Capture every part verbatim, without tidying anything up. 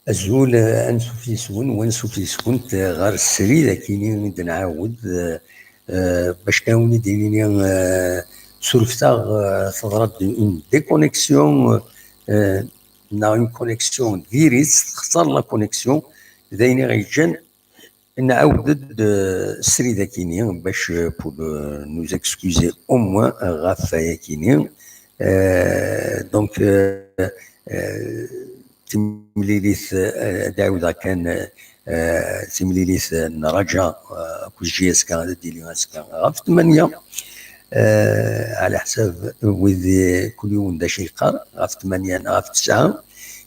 Azul, eh, ansuf yes-wen, wansuf yes-went, eh, ɣer srid akini i d-nɛawed, eh, eh, bac kan wen-id-nini, eh, surfet-aɣ, eh, teḍra-d une déconnexion, eh, neɣ une connexion diri-tt, texṣer la connexion, d ayen i ɣ-yeǧǧan nɛawed-d, eh, srid akini, bac, eh, pour, eh, nous excuser au moins, eh, ɣef wayakini. Eh, donc, eh, eh, timlilit, eh, ad ɛiwdeɣ kan, eh, timlilit, eh, n Raǧa, eh, akked J S K ad d-tili azekka ɣef tmanya. Eh, ɛla ḥsab wid, eh, kul yiwen d acu yeqqar, ɣef tmanya neɣ ɣef tesɛa.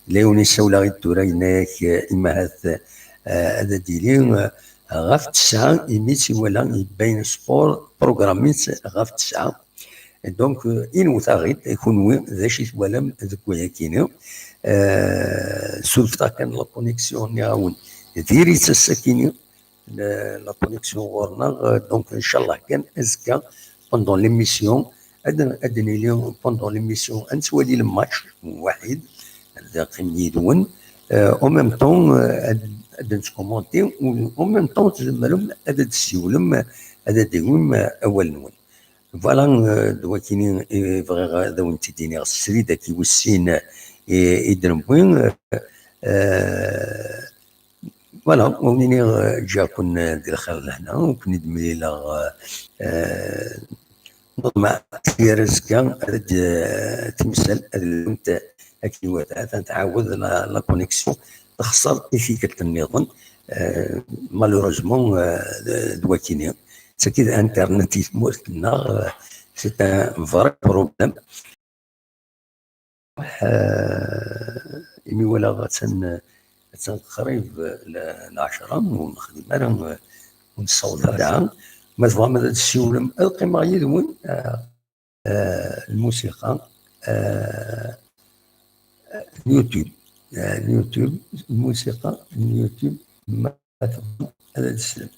Yella yiwen yessawel-aɣ-id tura, yenna-yak, eh, imahat, eh, ad d-yili, eh, ɣef tesɛa, imi tt-iwala, ibayen sport, programmi-tt ɣef tesɛa. Donc, euh, inwet-aɣ-id, kunwi, d acu i twalam deg wayakini? Euh, surfet-aɣ kan la connexion, nniɣ-awen, diri-tt ass-akini, la, la connexion ɣur-neɣ. Euh, donc, inchallah kan, azekka, pendant l'émission, ad, ad nili pendant l'émission, ad nettwali le match, waḥid, ad qqim yid-wen. Euh, en même temps, euh, ad, ad nettkumanti, u en même temps, tzemrem ad d-tessiwlem, ad d-tawim, euh, awal-nwen. Voilà, euh, d wakini i bɣiɣ ad awen-t-id-iniɣ srid akk i wis sin, euh, i, i d-newwi. Euh, euh, voilà, wen-iniɣ, euh, ǧǧiɣ-ken, euh, di lxir d lehna, u ken-id-mlileɣ, euh, euh, neḍmeɛ tifyar azekka ad, euh, timsal ad lhunt akken iwata, atan tɛawed la, la connexion texṣer i tikkelt nniḍen. Euh, malheureusement, euh, d, d wakini. Tagi d internet i tmurt-nneɣ, euh, c'est un vrai problème. Euh, imi walaɣ attan, attan qrib l-, lɛecṛa, ur nexdim ara, euh, ur nessaweḍ ara. Ma tebɣam ad d-tessiwlem, ad qqimeɣ yid-wen, euh, euh, lmusiqa, euh, n YouTube. Euh, n YouTube, lmusiqa n YouTube, ma tebɣam ad d-teslem.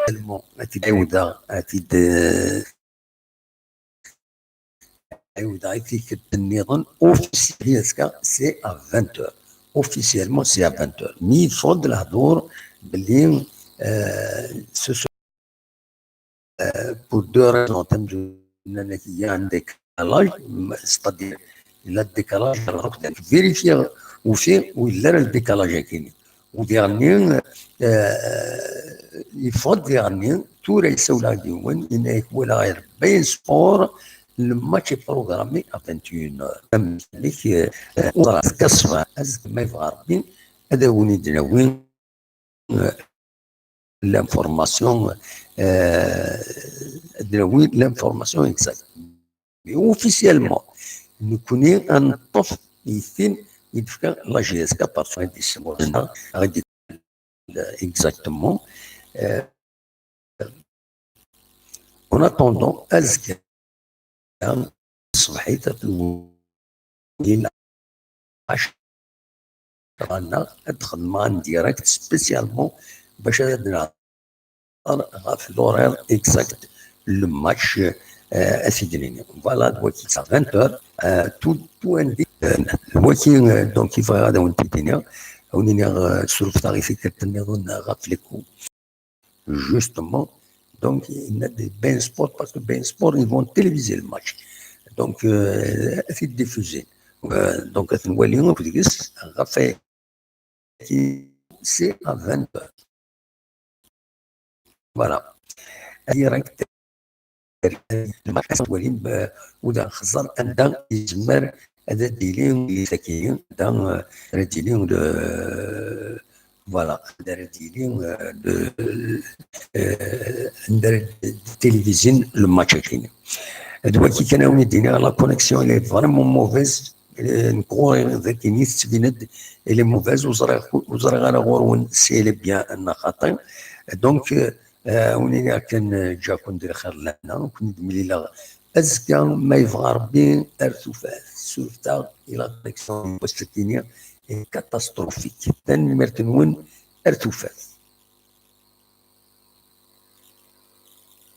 Tellement, ad t-id-ɛiwdeɣ, ad t-id-, ɛiwdeɣ i tikkelt nniḍen, officiellement, c'est à vingt heures. Officiellement, c'est à vingt heures. Mi yeffeɣ-d lehdur belli, euh, ce soir, euh, pour deux raisons, tamezwarut, nnan-ak il y a un décalage, c'est-à-dire, il y a un décalage, vérifier, ufiɣ ur yelli ara le décalage akini. U diɣenni, euh, yeffeɣ-d diɣenni, tura yessawel-aɣ-d yiwen, yenna-yak walaɣ irebba sport, le match est programmé à vingt et une heures. Amek, euh, ur ẓriɣ, azekka ṣṣbeḥ, azekka ma yebɣa Rebbi, ad awen-id-nawi, euh, l'information, euh, ad nawi l'information exacte. Mais officiellement, nekkni ad neṭṭef i tin i d-tefka la G S K, parfois ad d-yessemɣer, ad d-, exactement. Euh, en attendant, azekka, ṣṣbeḥit, ad nwen-, ad d-xedmeɣ en direct spécialement bac ad nehder ɣef l'horaire exact le match, euh, ad t-id-nini. Voilà, d waki à vingt heures, euh, tout, tout indique, euh, d waki, euh, donc, i bɣiɣ ad awen-t-id-iniɣ, ad awen-iniɣ, euh, srufteɣ i tikkelt nniḍen ɣef l'écho. Justement, donc, il y a des Bein Sport, parce que Bein Sport, ils vont téléviser le match. Donc, euh, ad t-id-diffuser. Euh, donc, ad t-nwali akk deg-s, ɣef, c'est à vingt heures. Voilà. Direct. Lmaḥ ad twalim, euh, u da nxeẓẓer anda yezmer ad d-yili, anda, euh, ara d-yili, euh, voilà, anda ara d-yili, euh, le, euh, anda ara d-tilivizin le match-agi. D wagi kan ad wen-id-iniɣ, la connexion, elle est vraiment mauvaise. Euh, nekk ɣur-i d akken i tettbin-d, elle est mauvaise, ur ẓriɣ, ur ẓriɣ ara ɣur-wen si elle est bien neɣ xaṭi. Donc, euh, euh, ad wen-iniɣ kan, euh, ǧǧiɣ-ken di lxir, lehna, ad ken-id-mlileɣ azekka, ma yebɣa Rebbi, ar tufat. Surfet-aɣ i la connexion n wass-agi-nni, est catastrophique. Tanemmirt-nwen, ar tufat.